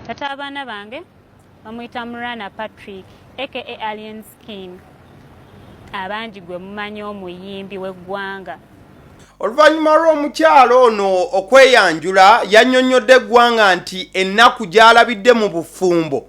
Tata abaana bange bamuyita Murana Patrick aka Alien Skin, abangi gwe mumanyi, omuyimbi w'eggwanga. Oluvannyuma lw'omukyalo ono okweyanjula, yannyonnyodde eggwanga nti ennaku gy'alabidde mu bufumbo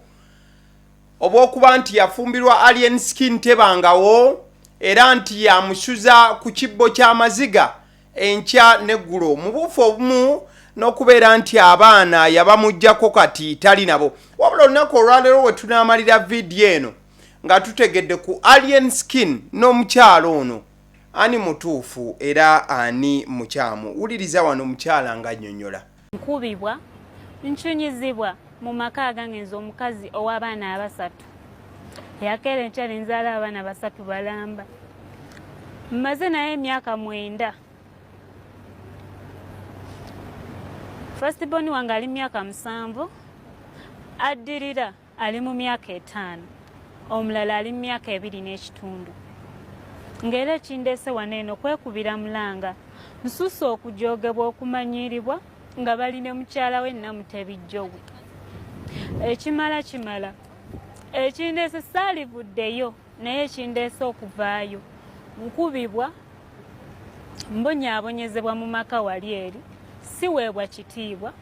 obw'okuba nti yafumbirwa Alien Skin tebangawo, era nti yamusuza ku kibbo ky'amaziga enkya n'eggulo mu buufu obumu, n'okubeera nti abaana yabamuggyako, kati tali nabo. Wabula olunaku olwaleero we tunaamalira vidiyo eno nga tutegedde ku Alien Skin n'omukyalo ono ani mutuufu era ani mukyamu. Wuliriza wano omukyala nga nnyonnyola. Nkubibwa, ncunyizibwa mu maka agange, nze omukazi ow'abaana abasatu. Yakeera enkya nenzaala abaana basatu balamba. Mmaze naye emyaka 9. First born wange ali myaka 7, addirira ali mu myaka 5, omulala ali mu myaka 2 n'ekitundu. Ng'era ekindeese wano eno kwekubira mulanga. Nsusa okujogebwa, okumanyiiribwa nga bali ne mukyala we Namutebi Jowi. Ekimala kimala. Ekindeese saalivuddeyo, naye ekindeese okuvaayo, nkubibwa, mbonyaabonyezebwa mu maka wali eri, siweebwa kitiibwa.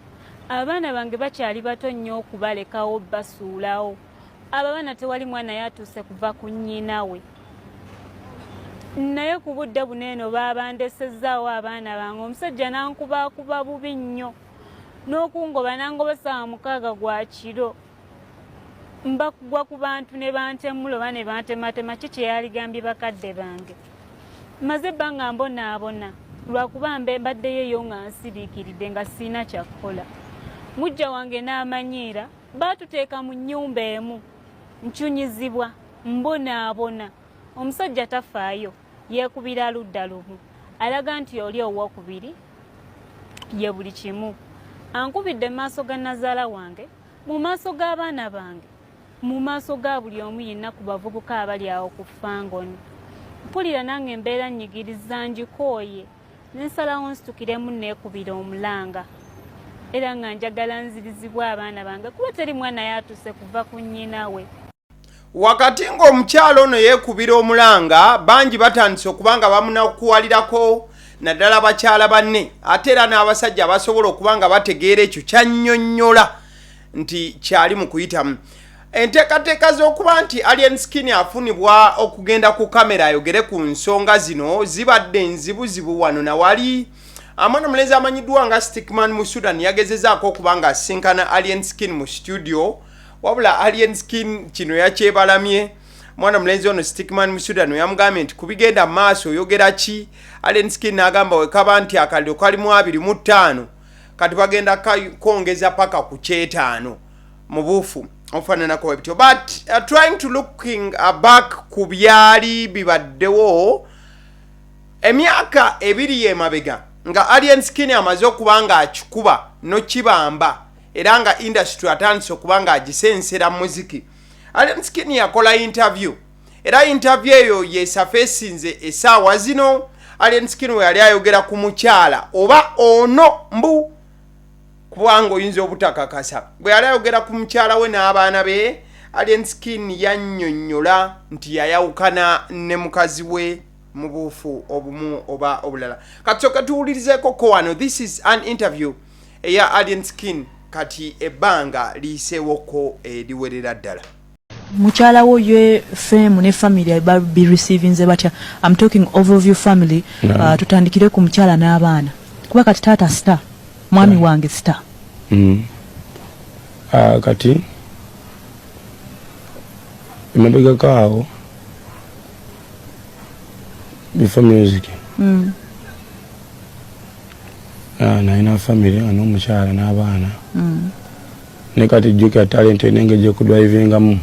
Abaana bange bakyali bato nnyo okubalekawo, basuulawo. Abo abaana tewali mwana yatuuse kuva ku nnyina we, naye ku budde buno eno baabandesezaawo abaana bange. Omusajja nankubakuba bubi nnyo n'okungoba, nangoba saawa 6 gwa kiro. Mbakugwa ku bantu ne bantemula oba ne bantematema. Ki kyeyaligambye bakadde bange? Maze ebbanga mbonaabona lwakuba mbe mbaddeyo eyo nga nsiriikiridde, nga siina kyakukola. Mujja wange n'amanyiira, baatuteeka mu nnyumba emu. Ncunyizibwa, mbonaabona. Omusajja tafaayo, yeekubira ludda lumu, alaga nti oli owokubiri ye buli kimu. Ankubidde mu maaso ga nazaala wange, mu maaso g'abaana bange, mu maaso ga buli omu yenna ku bavubuka abali awo ku fangoni. Mpulira nange embeera nnyigiriza, ngikooye, nensalawo nsitukiremu neekubira omulanga, era nga njagala nzirizibwa abaana bange, kuba teri mwana yatuuse kuva ku nnyina we. Wakati ng'omukyalo ono yeekubira omulanga, bangi batandise okuba nga bamunakuwalirako, naddala bakyala banne, ate era n'abasajja abasobola okuba nga bategeera ekyo kyannyonnyola nti kyali mu kuyitamu. Enteekateeka z'okuba nti Alien Skin afunibwa okugenda ku kamera ayogere ku nsonga zino zibadde nzibuzibu wano nawali. Amwana mulenzi amanyiddwa nga Stickman mu Sudan yagezezaako okuba nga asinkana Alien Skin mu studio, wabula Alien Skin kino yakyebalamye. Mwana mulenzi ono Stickman mu Sudan yamugambye nti kubigenda maaso oyogera ki? Alien Skin n'agamba wekaba nti akaliro kalimu 25, kati bagenda kwongeza paka ku 50 mu buufu obufaananako bwe bityo. But trying to looking back ku byali bibaddewo emyaka 2 emabega, nga Alien Skin amaze okuba nga akikuba nokibamba, era nga industry atandise okuba nga agisensera muziki, Alien Skin yakola interview, era interview eyo yesafesinze essaawa zino. Alien Skin we yali ayogera ku mukyala oba ono mbu kubanga oyinza obutakakasa, bwe yali ayogera ku mukyala we n'abaana be, Alien Skin yannyonnyola nti yayawukana ne mukazi we mu buufu obumu oba obulala. Katusooka tuwulirizeeko ko wano. This is an interview eya Alien Skin. Kati ebbanga liyiseewoko eriwerera ddala. Mukyala wo ye fame ne family babireceivinze batya? I'm talking of your family. Tutandikire ku mukyala n'abaana, kuba kati taata star, mwami wange star. Ah, kati emabegako awo before music, ah, nalina family nga n'omukyala n'abaana. Ne kati jjukira talent erina engeri gyekudrivingamu,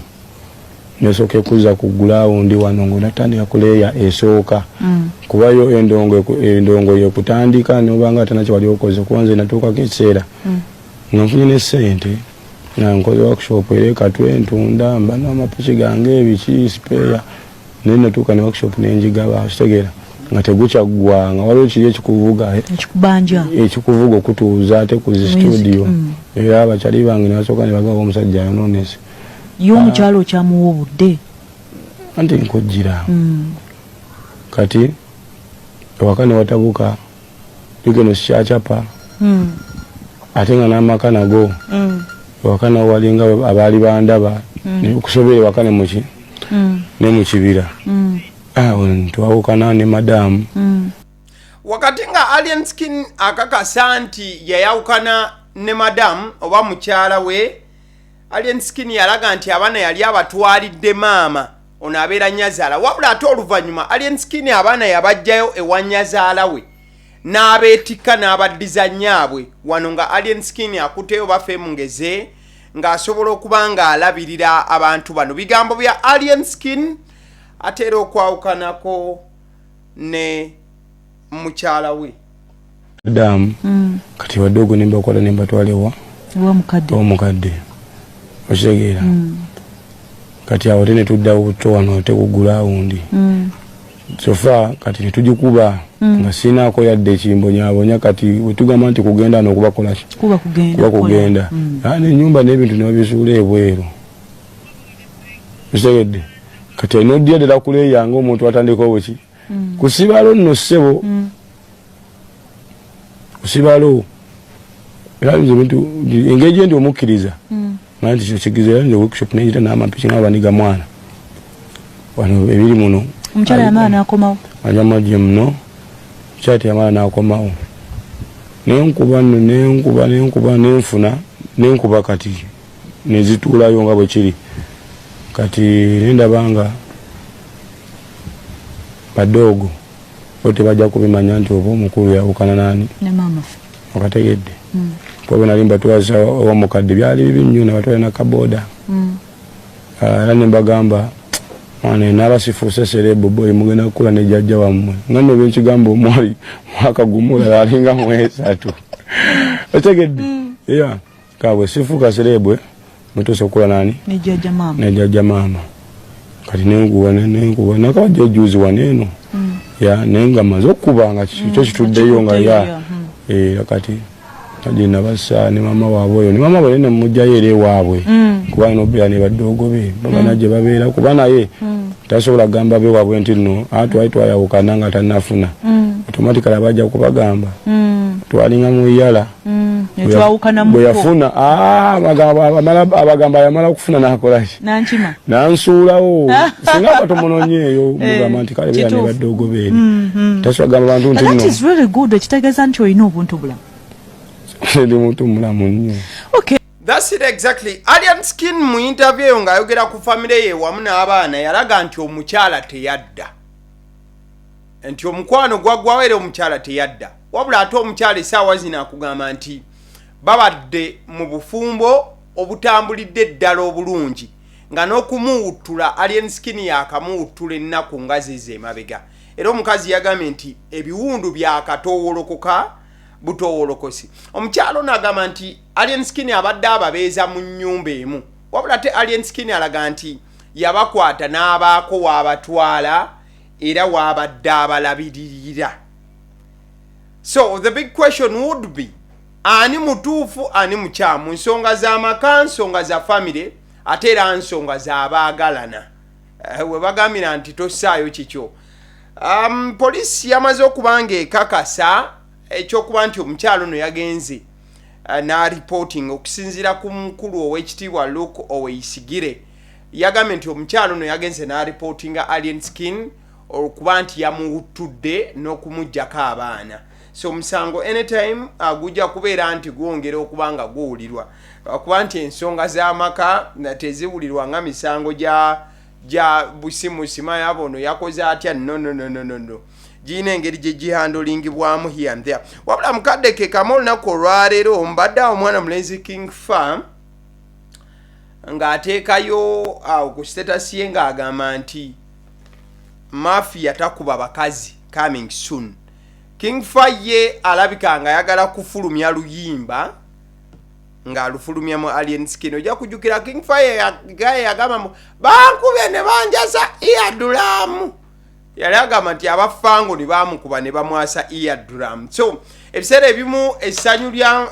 nesooka ekuzza ku ground wano ngaonatandika ku layer esooka, kubayo endongo endongo yekutandika nobanga ate nakyo wali okoze. Kuba nze natuukako ekiseera nga nfunye ne sente, nga nkoze workshop era ekatwe, ntunda mba n'amapiki gange ebiki spare, naye natuuka ne workshop nenjigaba, kitegeera. Nga tegukyaggwa, nga waliwo kiri ekikuvuga, Ekikubanja. Ekikuvuga okutuuza ate ku zi studio. Era abakyali bange ne basooka ne bagaba omusajja ayonoonese. Ye omukyala okyamuwa obudde? Anti nkujjira. Kati ewaka ne watabuka, ligeno sikyakyapa, ate nga n'amaka nago ewaka nawo walinga abaali bandaba okusobera ewaka ne muki ne mu kibira. Awo twawukana ne madamu. Wakati nga Alien Skin akakasa nti yayawukana ne madamu oba mukyala we, Alien Skin yalaga nti abaana yali abatwalidde maama ono abeera nyazaala. Wabula ate oluvannyuma Alien Skin abaana yabajjayo ewa nyazaala we n'abeetikka n'abaddiza nnyaabwe. Wano nga Alien Skin akuteyo bafeemungeze ng'asobola okuba ng'alabirira abantu bano. Bigambo bya Alien Skin ate era okwawukanako ne mukyala we. Madamu kati badogo nembakwata nembatwala ewa Ewa mukadde. Omukadde, okitegeera? Kati awo ate netuddawo buto wano ate ku ground. Sofa kati netugikuba nga sinaako yadde ekimbonyabonya. Kati wetugamba nti kugenda nokubakolaki? Kuba kugenda. Kuba kugenda. Ah, nenyumba n'ebintu nebabisuula ebweru, okitegedde? Kati alina oddira ddala kuleeya nga omuntu atandika obuki kusibalo nno, ssebo, kusibalo. Era nze ebintu engeri gye ndi omukkiriza nga nti kino kigiza, era nze workshop neyita n'amapiki nga baniga mwana wano ebiri muno. Omukyala yamala n'akomawo? Anyamaje muno, mukyala teyamala n'akomawo. Nenkuba nno, nenkuba, nenkuba, nenfuna, nenkuba, kati nezituulayo nga bwe kiri. Kati nendaba nga badoogo bo tebajja kubimanya nti oba omukulu yawukana nani. Ne maama. Okategedde? Kuba bwe nali mbatwaza owamukadde byali bibi nnyo, nabatwala nakaboda. Era ne mbagamba, mwana, naaba sifuuse celeb boy, mugenda kukula ne jjajja wammwe. Nga nno byenkigamba omwali mwaka gumu, olala alinga mwesatu, otegedde? Ya kabwe sifuuka celeb, mutuuse okukula nani? Ne jjajja maama. Ne jjajja maama. Kati nenkuba, nenkuba nakabajja ejuzi wano eno ya, naye nga maze okukuba nga kyo kituddeyo nga ya. Era kati gye nabasa ne maama waabwe oyo, ne maama waabwe nemugjayo era ewaabwe, kuba alina obeera ne badoogo be babana gye babeera, kuba naye tasobola kugamba bewaabwe nti nno a twali twayawukana nga tannafuna. Automatically abajja kubagamba twalinga mu yala. Netwawukana. Bwe yafuna, ah, abagamba yamala okufuna nakolaki? Nankima. Nansuulawo. Singa aba tomunonyeeyo, mugamba nti kale beera ne badoogo beeri, tasobola kugamba bantu nti That nno. is really good. Ekitegeeza nti olina obuntu bulamu. Ndi muntu mulamu nnyo. Okay. That's it exactly. Alien Skin mu interview eyo ng'ayogera ku famire ye wamu n'abaana yalaga nti omukyala teyadda, nti omukwano gwaggwawo era omukyala teyadda. Wabula ate omukyala essaawa zino akugamba nti babadde mu bufumbo obutambulidde ddala obulungi, nga n'okumuwuttula Alien Skin yakamuwuttula ennaku nga zize emabega. Era omukazi yagambye nti ebiwundu byakatoowolokoka butoowolokosi. Omukyala ono agamba nti Alien Skin abadde ababeeza mu nnyumba emu, wabula ate Alien Skin alaga nti yabakwata n'abaako waabatwala era waabadde abalabiririra. So the big question would be, ani mutuufu, ani mukyamu? Nsonga z'amaka, nsonga za famire, ate era nsonga z'abaagalana. We bagambira nti tossaayo kikyo. Poliisi yamaze okuba nga ekakasa ekyokuba nti omukyalo ono yagenze n'areporting. Okusinziira ku mukulu ow'ekitiibwa Luke Oweyisigire, yagambye nti omukyalo ono yagenze n'areportinga Alien Skin okuba nti yamuwuttudde n'okumugjako abaana. So omusango anytime gujja kubeera nti gwongera okuba nga guwulirwa, kuba nti ensonga z'amaka teziwulirwa nga misango gya busimusima yaba ono yakoze atya. No, no, no, no, no, no. Girina engeri gye gihandlingibwamu here and there. Wabula mukadde ke kamu olunaku olwaleero mbadde awo omwana mulenzi King Fa ng'ateekayo awo ku status ye ng'agamba nti mafia takuba bakazi, coming soon. King Fa ye alabika ng'ayagala kufulumya luyimba ng'alufulumya mu Alien Skin. Ojja kujjukira King Fa gaye yagamba mbu bankubye ne banjasa iyadulaamu. Yali agamba nti aba Fangone bamukuba ne bamwasa eardrum. So ebiseera ebimu essanyu lya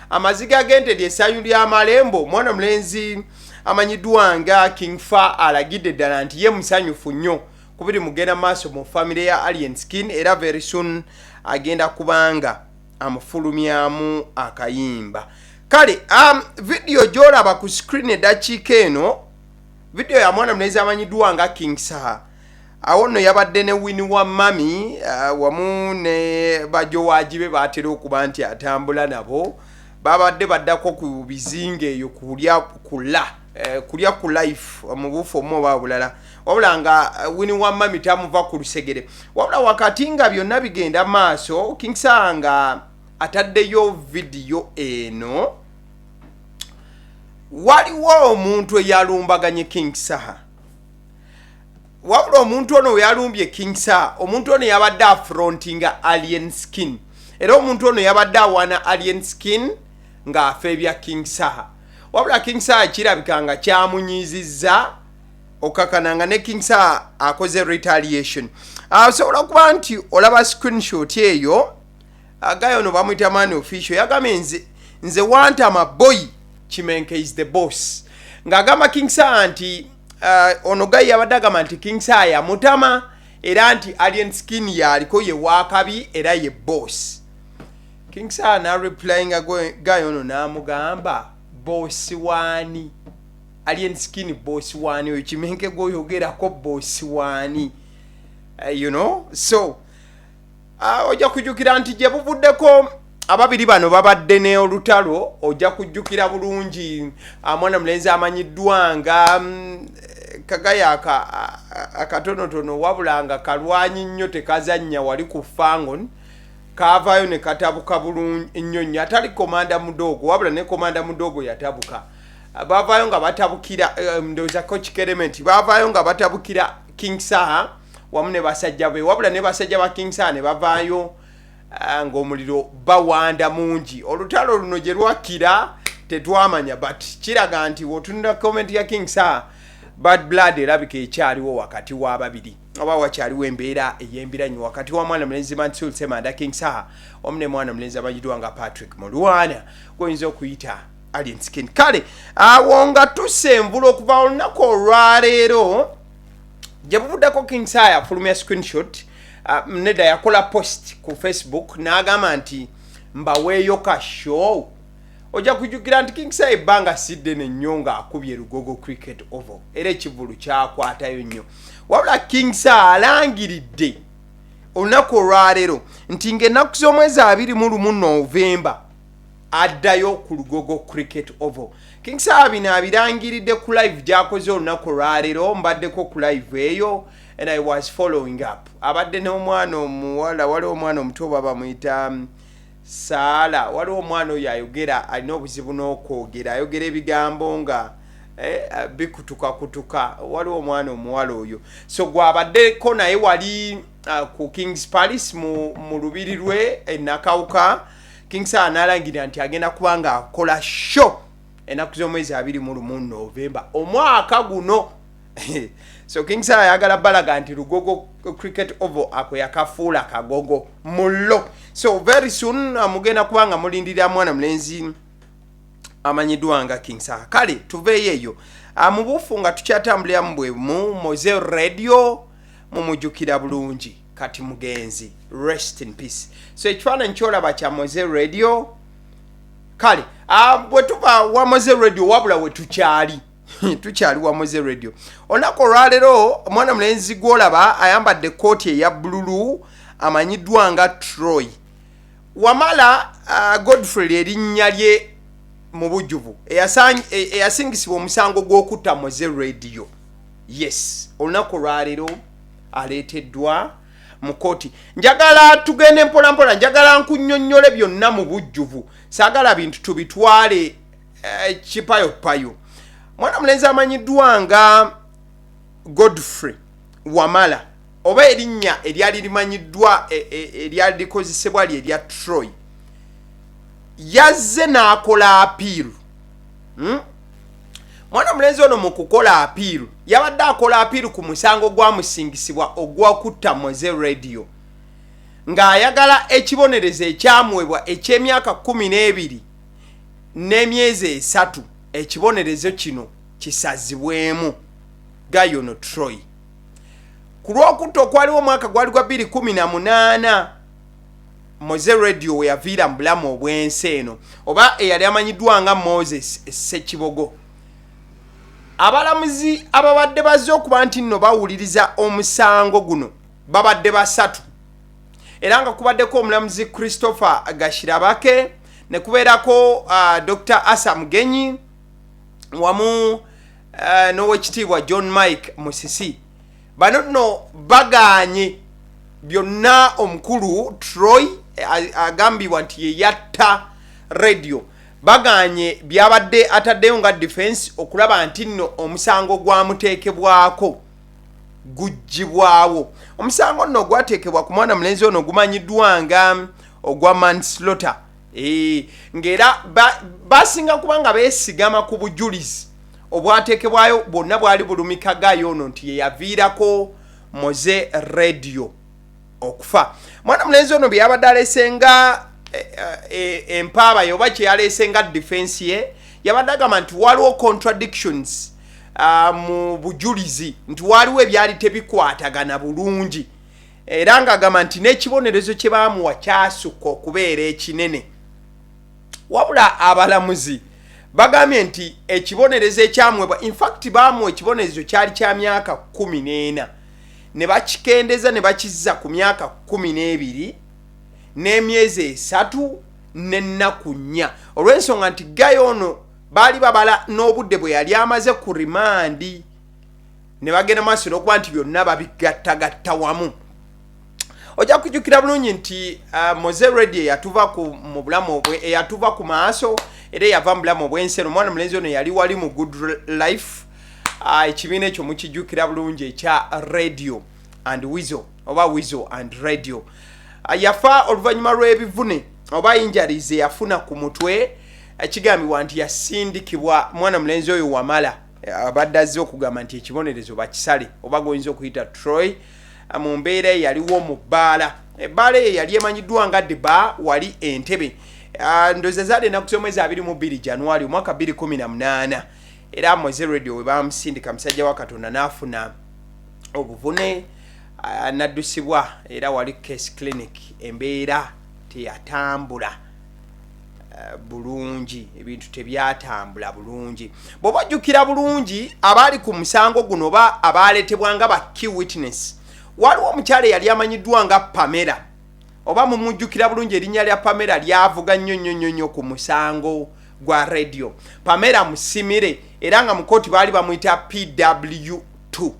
amaziga g'ente lyessanyu ly'amalembo. Omwana mulenzi amanyiddwa nga King Saha alagidde ddala nti ye musanyufu nnyo kubiri mugenda maaso mu famire ya Alien Skin, era very soon agenda kubanga amufulumyamu akayimba. Kale vidiyo gy'olaba ku screen eddakiika eno, vidiyo ya mwana mulenzi amanyiddwa nga King Saha. Awo nno yabadde ne Wini wa Mami, wamu ne bajowaagi be batera okuba nti atambula nabo. Babadde baddako ku bizinga eyo kulya kula kulya ku life mu buufu omu oba bulala, wabula nga Wini wa Mami tamuva ku lusegere. Wabula wakati nga byonna bigenda maaso, King Saha nga ataddeyo vidiyo eno, waliwo omuntu eyalumbaganye King Saha. Wabula omuntu ono we yalumbye King Saha, omuntu ono yabadde afrontinga Alien Skin, era omuntu ono yabadde awaana Alien Skin ng'afeebya King Saha. Wabula King Saha kirabika nga kyamunyiizizza, okakana nga ne King Saha akoze retaliation. Osobola okuba nti olaba screenshot eyo. Guy ono bamuyita Man Official, yagambye, Nze wantama boy, Kimenke is the boss," ng'agamba King Saha nti ono guy yabadde agamba nti King Saha yamutama, era nti Alien Skin yaliko ye wakabi era ye boss. King Saha nareplyinga guy ono n'amugamba, "Boss waani? Alien Skin boss waani? Oyo Kimenke gwoyogerako boss waani?" So ojja kujjukira nti gye buvuddeko ababiri bano babadde ne olutalo. Ojja kujjukira bulungi mwana mulenzi amanyiddwa nga kagaya akatonotono, wabula nga kalwanyi nnyo, tekazannya wali ku Fangon, kaavaayo ne katabuka bulungi nnyo nnyo. Atali Komanda Mudogo, wabula ne Komanda Mudogo yatabuka. Bavaayo nga batabukira, ndowooza Coach Kelement, bavaayo nga batabukira King Saha wamu ne basajja be. Wabula ne basajja ba King Saha ne bavaayo ng'omuliro bawanda mungi. Olutalo luno gye lwakkira tetwamanya, but kiraga nti wotunula comment ya King Saha, bad blood erabika ekyaliwo wakati w'ababiri, oba wakyaliwo embeera ey'embiranyi wakati wa mwana mulenzi Mansul Semanda King Saha wamu ne mwana mulenzi amanyiddwa nga Patrick Mulwana, gwoyinza okuyita Alien Skin. Kale awo nga tusenvula okuva olunaku olwaleero gye buvuddeko, King Saha yafulumya screenshot, nedda, yakola post ku Facebook n'agamba nti mbaweeyo ka show. Ojja kujjukira nti King Saha ebbanga si ddene nnyo ng'akubye Lugogo Cricket Oval, era ekivulu kyakwatayo nnyo. Wabula King Saha alangiridde olunaku olwaleero nti ng'ennaku z'omwezi 21 Novemba addayo ku Lugogo Cricket Oval. King Saha bino abirangiridde ku live gy'akoze olunaku olwaleero. Mbaddeko ku live eyo and I was following up. Abadde n'omwana omuwala, waliwo omwana omuto oba bamuyita Saala. Waliwo omwana oyo ayogera, alina obuzibu n'okwogera, ayogera ebigambo nga bikutukakutuka. Waliwo omwana omuwala oyo, so gwabaddeko naye wali ku Kings Palace mu lubiri lwe enakawuka. King Saha n'alangira nti agenda kuba nga akola show ennaku z'omwezi 21 Novemba omwaka guno. So King Saha ayagala balaga nti Lugogo Cricket Oval ako yakafuula kagogo mullo. So very soon mugenda kuba nga mulindirira mwana mulenzi amanyiddwa nga King Saha. Kale tuveeyo eyo. Mu buufu nga tukyatambuliramu bwe mu Moze Radio, mumujjukira bulungi, kati mugenzi, rest in peace. So ekifaananyi kyolaba kya Moze Radio. Kale bwe tuva wa Moze Radio, wabula we tukyali wa Moze Radio, olunaku olwaleero omwana mulenzi gwolaba ayambadde kooti eya bbululu amanyiddwa nga Troy Wamala, Godfrey erinnya lye mu bujjuvu, eyasingisibwa omusango gw'okutta Moze Radio. Yes, olunaku olwaleero aleeteddwa mu kooti. Njagala tugende mpolampola, njagala nkunnyonnyole byonna mu bujjuvu, saagala bintu tubitwale kipayopayo. Mwana mulenzi amanyiddwa nga Godfrey Wamala, oba erinnya eryali limanyiddwa eryali likozesebwa lye erya Troy, yazze n'akola appeal. Mwana Mwana mulenzi ono mu kukola appeal, yabadde akola appeal ku musango gwamusingisibwa ogwakutta Mowzey Radio, ng'ayagala ekibonerezo ekyamuwebwa eky'emyaka 12 n'emyezi 3, ekibonerezo kino kisazibwemu. Gayono Troy ku lwokutta okwaliwo omwaka gwali gwa 2018, Mowzey Radio we yaviira mu bulamu obw'ensi eno, oba eyali amanyiddwa nga Moses Ssekibogo. Abalamuzi ababadde bazze okuba nti nno bawuliriza omusango guno babadde basatu, era nga kubaddeko omulamuzi Christopher Gashirabake, ne kubeerako Dr Asa Mugenyi, wamu n'owekitiibwa John Mike Musisi. Bano nno bagaanye byonna omukulu Troy agambibwa nti ye yatta Radio, bagaanye byabadde ataddeyo nga defense okulaba nti nno omusango gwamuteekebwako gugibwawo. Omusango nno gwateekebwa ku mwana mulenzi ono gumanyiddwa nga ogwa manslaughter, ng'era basinga kuba nga beesigama ku bujulizi obwateekebwayo bwonna bwali bulumika gayo ono nti ye yaviirako Mowzey Radio okufa. Mwana mulenzi ono bye yabadde alese nga empaaba ye oba kyeyaleese nga defense ye, yabadde agamba nti waliwo contradictions mu bujulizi, nti waliwo ebyali tebikwatagana bulungi, era ng'agamba nti n'ekibonerezo kye baamuwa kyasukka okubeera ekinene. Wabula abalamuzi bagambye nti ekibonerezo ekyamuwebwa, infact baamuwa ekibonerezo kyali kya myaka 14, ne bakikendeza ne bakizza ku myaka 12 n'emyezi 3 n'ennaku 4, olw'ensonga nti gayo ono baali babala n'obudde bwe yali amaze ku remand, ne bagenda maaso n'okuba nti byonna babigattagatta wamu. Ojja kujjukira bulungi nti Mowzey Radio eyatuva mu bulamu eyatuva ku maaso era eyava mu bulamu obw'ensi eno, omwana mulenzi ono yali wali mu Good Life, ekibiina ekyo mukijjukira bulungi ekya Radio and Weasel oba Weasel and Radio. Yafa oluvannyuma lw'ebivune oba injuries eyafuna ku mutwe. Kigambibwa nti yasindikibwa mwana mulenzi oyo Wamala, abadde azze okugamba nti ekibonerezo bakisale, oba goyinza okuyita Troy, mu mbeera eyaliwo mu bbaala. Ebbaala eyo yali emanyiddwa nga Deba wali Entebe. Ndowooza zaali ennaku z'omwezi 22 January omwaka 2018, era Mowzey Radio we bamusindika musajja wa Katonda n'afuna obuvune, naddusibwa era wali Case Clinic. Embeera teyatambula bulungi, ebintu tebyatambula bulungi. Bw'oba ojjukira bulungi, abaali ku musango guno oba abaaleetebwa nga ba key witness, waliwo omukyala eyali amanyiddwa nga Pamela. Oba mumujjukira bulungi, erinnya lya Pamela lyavuga nnyo nnyo nnyo nnyo ku musango gwa Radio. Pamela Musimire, era nga mu kooti baali bamuyita PW2.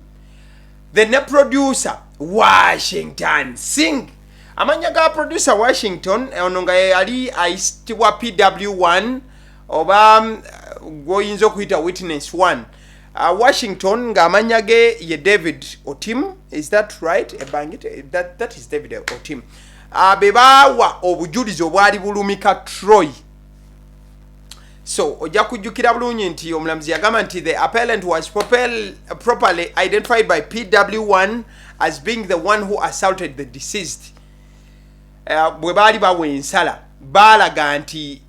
Then ne producer Washington Singh, amanya ga producer Washington ono nga yali ayitibwa PW1, oba gwoyinza okuyita witness 1. Washington ng'amanya ge ye David Otim, is that right? Ebangite, that is David Otim. Be baawa obujulizi obwali bulumika Troy. So ojja kujjukira bulungi nti omulamuzi yagamba nti the appellant was properly identified by PW1 as being the one who assaulted the deceased. Bwe baali bawa ensala, baalaga nti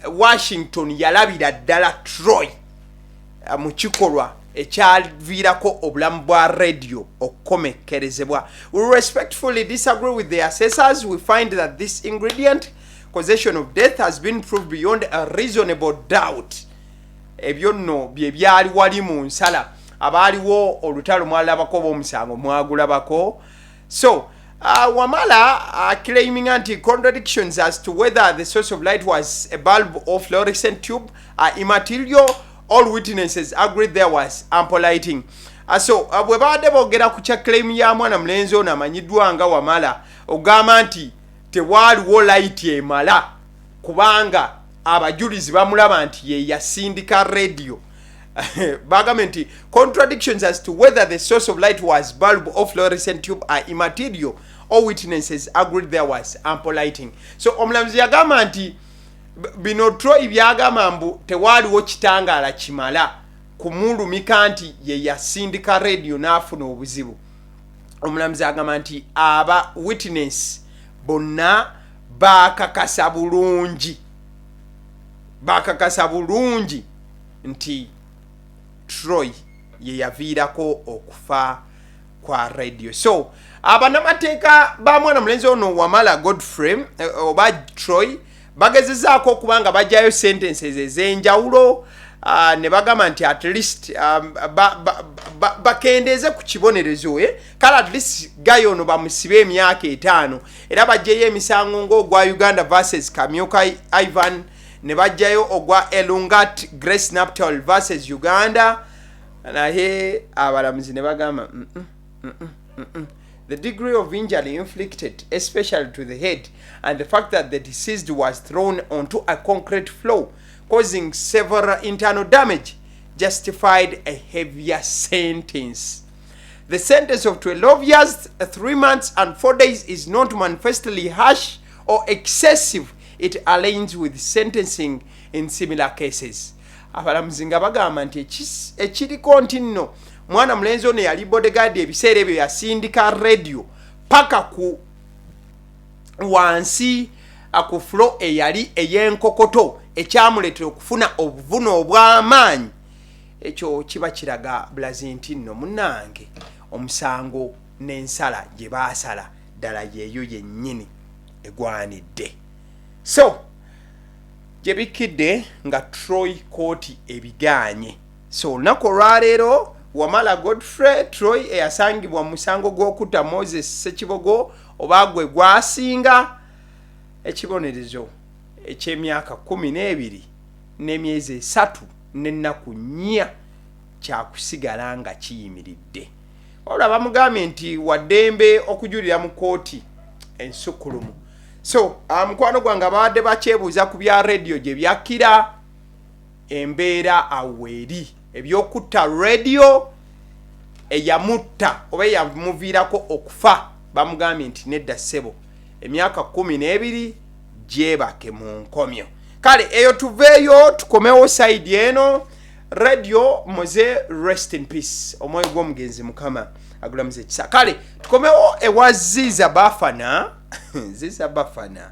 Washington yalabira ddala Troy mu kikolwa ekyaviirako obulamu bwa Radio okukomekkerezebwa. We respectfully disagree with the assessors. We find that this ingredient, causation of death, has been proved beyond a reasonable doubt. Ebyo nno bye byali wali mu nsala. Abaaliwo olutalo mwalabako oba omusango mwagulabako. So Wamala claiming anti contradictions as to whether the source of light was a bulb or fluorescent tube are immaterial. All witnesses agreed there was ample lighting. So bwe babadde boogera ku kya claim ya mwana mulenzi ono amanyiddwa nga Wamala, ogamba nti tewaaliwo light emala kubanga abajulizi bamulaba nti ye yasindika Radio, bagambye nti contradictions as to whether the source of light was bulb or fluorescent tube are immaterial. All witnesses agreed there was ample lighting. So omulamuzi yagamba nti bino Troy byagamba mbu tewaaliwo kitangaala kimala. Kumulumika nti ye yasindika Radio n'afuna obuzibu. Omulamuzi agamba nti aba witness bonna bakakasa bulungi, bakakasa bulungi nti Troy ye yaviirako okufa kwa Radio. So abanamateeka ba mwana mulenzi ono Wamala Godfrey, oba Troy, bagezezaako okuba nga bajjayo sentences ez'enjawulo, ne bagamba nti at least bakendeeze ku kibonerezo, eh? Kale at least guy ono bamusibe emyaka 5. Era bajjayo emisango ng'ogwa Uganda versus Kamyoka Ivan, ne bajjayo ogwa Elungat Grace Naptal versus Uganda, naye abalamuzi ne bagamba, "Mm -mm, mm -mm, mm -mm. The degree of injury inflicted, especially to the head, and the fact that the deceased was thrown onto a concrete floor, causing several internal damage, justified a heavier sentence. The sentence of 12 years, 3 months and 4 days is not manifestly harsh or excessive. It aligns with sentencing in similar cases." Abalamuzi nga bagamba nti ekiriko nti nno mwana mulenzi ono yali bodyguard ebiseera ebyo, yasindika Radio paka ku wansi ku floor eyali ey'enkokoto, ekyamuleetera okufuna obuvune obw'amaanyi. Ekyo kiba kiraga bulazi nti nno munnange omusango n'ensala gye baasala ddala yeeyo yennyini egwanidde. So gye bikkidde nga Troy kooti ebigaanye. So olunaku olwaleero Wamala Godfrey Troy eyasangibwa mu musango gw'okutta Moses Sekibogo, oba gwe gwasinga ekibonerezo eky'emyaka 12 n'emyezi 3 n'ennaku 4, kyakusigala nga kiyimiridde, wabula bamugambye nti waddembe okujulira mu kooti ensukkulumu. So mukwano gwange, ababadde bakyebuuza ku bya Radio gye byakkira, embeera awo eri. Ebyokutta Radio eyamutta oba eyamuviirako okufa, bamugambye nti nedda ssebo, emyaka 12 gyebake mu nkomyo. Kale eyo tuveeyo, tukomewo side eno. Radio Moze, rest in peace, omwoyo gw'omugenzi Mukama agulamuza ekisa. Kale tukomewo ewa Ziza Bafana. Ziza Bafana,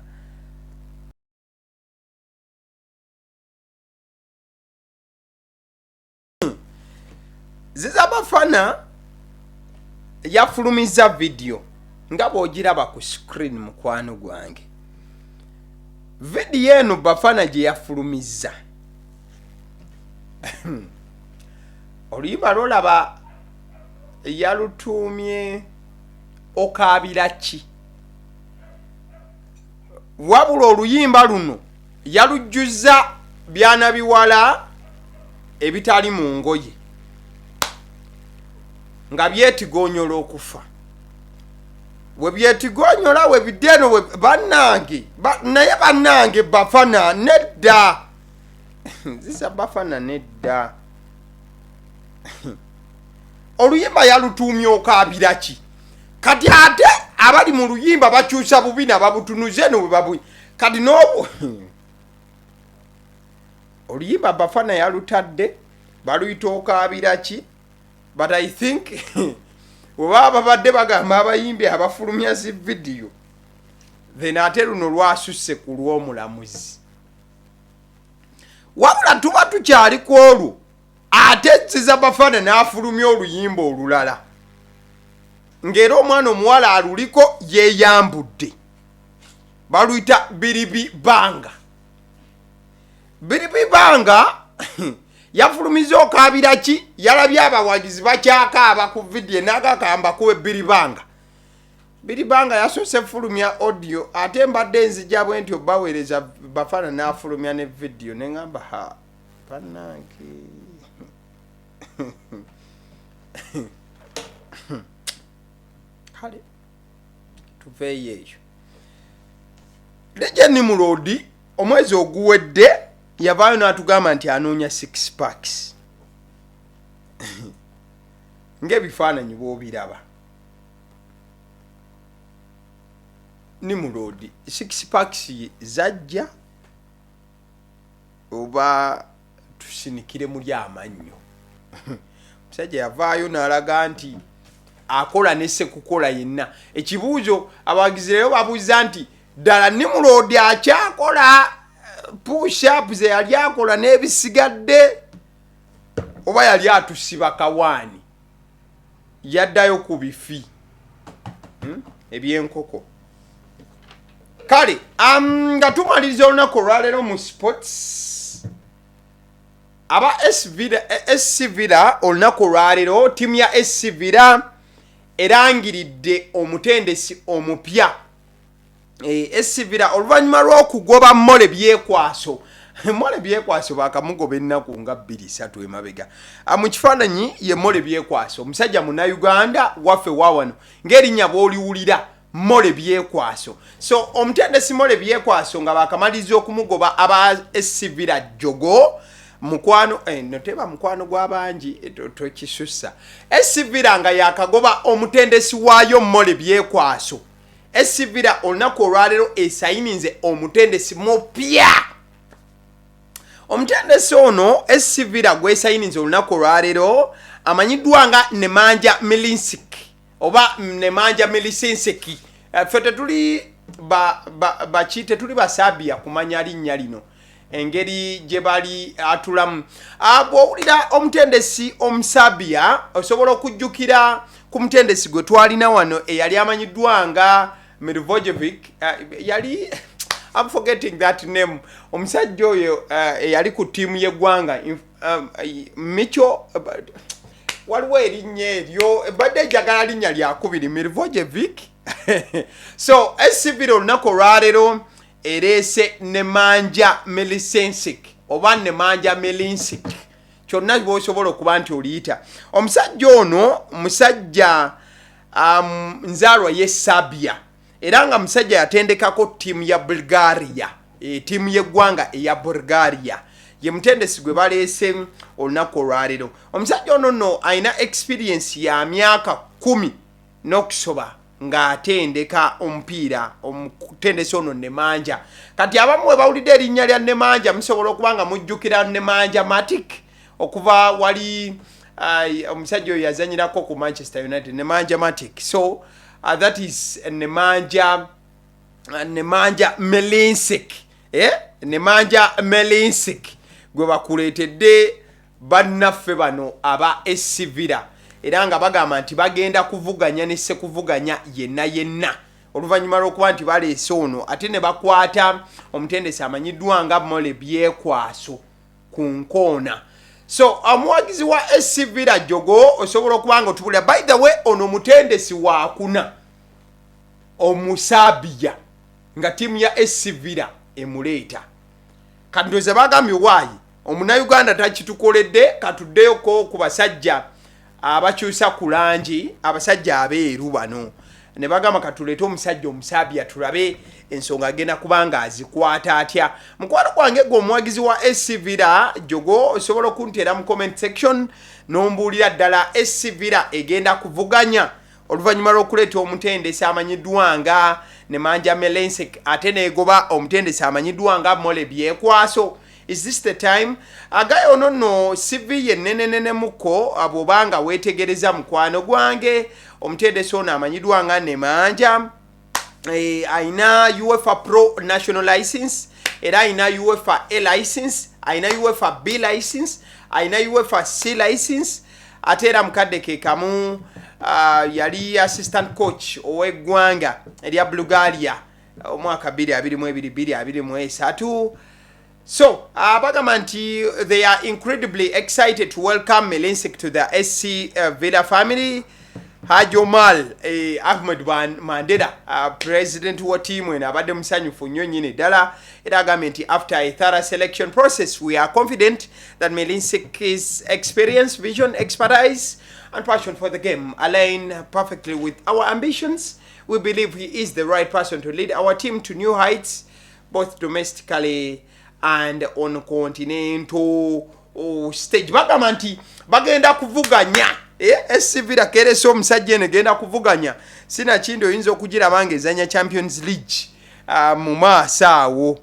Ziza Bafana yafulumiza vidiyo nga bw'ogiraba ku screen, mukwano gwange. Vidiyo eno Bafana gye yafulumizza, oluyimba lwolaba yalutuumye "Okaabira Ki", wabula oluyimba luno yalujjuza byana biwala ebitali mu ngoye nga byetigonyola okufa. We byetigonyola we bideno we bannange naye bannange, Bafana nedda, Ziza Bafana nedda. Oluyimba yalutuumye "Okaabira Ki". Kati ate abali mu luyimba bakyusa bubi nababutunuze no bwe kati n'obu oluyimba Bafana yalutadde baluyita "Okaabira Ki", but I think bwe baba babadde bagamba abayimbi abafulumya zi vidiyo, then ate luno lwasusse ku lw'omulamuzi. Wabula tuba tukyali ku olwo, ate Ziza Bafana n'afulumya oluyimba olulala ng'era omwana omuwala aluliko yeeyambudde, baluyita "Biribi Banga". "Biribi Banga" yafulumiza "Okaabira Ki", yalabye abawagizi bakyakaaba ku vidiyo n'agakamba kuba "Biribanga". "Biribanga" yasoose fulumya audio, ate mbadde nzija bwe nti obaweereza, Bafana n'afulumya ne vidiyo, ne ŋŋamba, ha bannange. Kale tuveeyo eyo. Legend Nimrod omwezi oguwedde yavaayo n'atugamba nti anoonya six packs, ng'ebifaananyi bw'obiraba. Nimrod, six packs zajja oba tusinikire muli amannyo? Omusajja yavaayo n'alaga nti akola ne sekukola yenna. Ekibuuzo abawagizi leero babuuza nti ddala Nimrod akyakola push up ze yali akola n'ebisigadde, oba yali atusiba kawaani yaddayo ku bifi Ebyenkoko. Kale nga tumaliriza olunaku olwaleero mu sports, aba SC Villa, olunaku olwaleero ttiimu ya SC Villa erangiridde omutendesi omupya. SC Villa oluvannyuma lw'okugoba Morley Byekwaso, Morley Byekwaso bakamugoba ennaku nga 2-3 emabega. Mu kifaananyi ye Morley Byekwaso, omusajja Munnayuganda waffe wa wano, ng'erinnya bw'oliwulira Morley Byekwaso. So omutendesi Morley Byekwaso nga bakamaliriza okumugoba aba SC Villa jogo mukwano noteba mukwano gw'abangi, tokisussa. SC Villa nga yakagoba omutendesi waayo Morley Byekwaso, SC Villa olunaku olwaleero esayininze omutendesi mupya. Omutendesi ono SC Villa gwesayininze olunaku olwaleero amanyiddwa nga Nemanja Milinsik oba Nemanja Milisinsiki. Ffe tetuli baki, tetuli basabia kumanya linnya lino engeri gye bali atulamu. Bw'owulira omutendesi Omusabia osobola okujjukira ku mutendesi gwe twalina wano eyali amanyiddwa nga Milivojevic. Yali, I'm forgetting that name, omusajja oyo eyali ku ttiimu y'eggwanga, Micho, waliwo erinnya eryo ebadde ejagala linnya lyakubiri, Milivojevic. So SC Villa olunaku olwaleero ereese Nemanja Milisensic oba Nemanja Milinsik, kyonna bwosobola okuba nti oliyita. Omusajja ono musajja nzaalwa ye Sabia, era nga musajja yatendekako ttiimu ya Bulgaria, ttiimu y'eggwanga eya Bulgaria. Ye mutendesi gwe baleese olunaku olwaleero. Omusajja ono nno alina experience ya myaka 10 n'okusoba ng'atendeka omupiira, omutendesi ono Nemanja. Kati abamu we bawulidde erinnya lya Nemanja musobola okuba nga mujjukira Nemanja Matic okuva wali, omusajja oyo yazanyirako ku Manchester United, Nemanja Matic. So that is Nemanja Melinsik, eh? Nemanja Melinsik gwe bakuleetedde bannaffe bano aba SC Villa, era nga bagamba nti bagenda kuvuganya ne ssekuvuganya yenna yenna oluvannyuma lw'okuba nti baleese ono, ate ne bakwata omutendesi amanyiddwa nga Morley Byekwaso ku nkoona. So omuwagizi wa SC Villa jogo osobola okuba nga otubulira. By the way, ono mutendesi wakuna Omusabiya nga ttiimu ya SC Villa emuleeta. Kati ndoze bagambye waayi Omunauganda takitukoledde, katuddeyoko ku basajja abakyusa ku langi, abasajja abeeru bano, ne bagamba katuleete omusajja Omusabya tulabe ensonga agenda kubanga azikwata atya. Mukwano gwange gwe omuwagizi wa SC Villa jogo, osobola okunteera mu comment section n'ombuulira ddala SC Villa egenda kuvuganya oluvannyuma lw'okuleeta omutendesi amanyiddwa nga Nemanja Melensek, ate neegoba omutendesi amanyiddwa nga Morley Byekwaso. Is this the time? Agaye ono nno CV ye nenenenemuko bw'obanga weetegereza, mukwano gwange. Omutendesi ono amanyiddwa nga Nemanja ayina UEFA Pro National License, era ayina UEFA A License, ayina UEFA B License, ayina UEFA C License. Ate era mukadde ke kamu yali assistant coach ow'eggwanga erya Bulgaria omwaka 2022 2023. So bagamba nti they are incredibly excited to welcome Melinsik to the SC Villa family. Haji Omar Ahmed Mandela, president wa tiimu eno, abadde musanyufu nnyo nnyini ddala, era agambye nti after a thorough selection process, we are confident that Melinsik's experience, vision, expertise and passion for the game align perfectly with our ambitions. We believe he is the right person to lead our team to new heights, both domestically and on continental stage. Bagamba nti bagenda kuvuganya. SC Villa keresa omusajja eno egenda kuvuganya, sinakindi oyinza okugiraba nga ezanya Champions League mu maaso awo.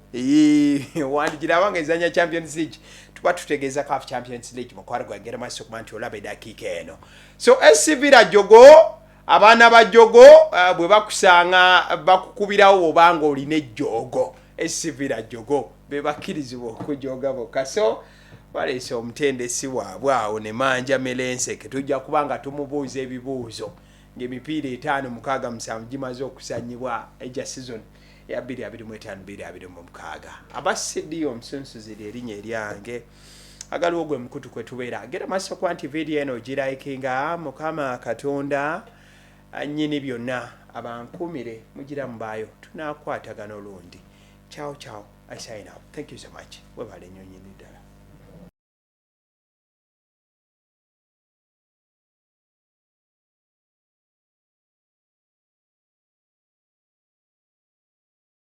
Wandigiraba nga ezanya Champions League. Tuba tutegeeza CAF Champions League, mukwano gwagera maaso okuba nti olaba edakiika eno. So SC Villa Jogo, abaana ba Jogo, bwe bakusanga bakukubirawo obanga olina ejjoogo. SC Villa Jogo be bakkirizibwa okujooga bokka. So baleese omutendesi waabwe awo ne Manja Melenseke, tujja kuba nga tumubuuza ebibuuzo ng'emipiira 5, 6, 7 gimaze okusanyibwa egya season ya 2025 2026. Aba CD omusunsuzi lyerinnya eryange, agaliwo gwe mukutu kwe tubeera. Gera maaso kuba nti vidiyo eno ogirayikinga. Mukama Katonda nnyini byonna abankuumire, mugira mubaayo, tunaakwatagana olundi. Ciao ciao, I sign out. Thank you so much, webale nnyo nnyini ddala.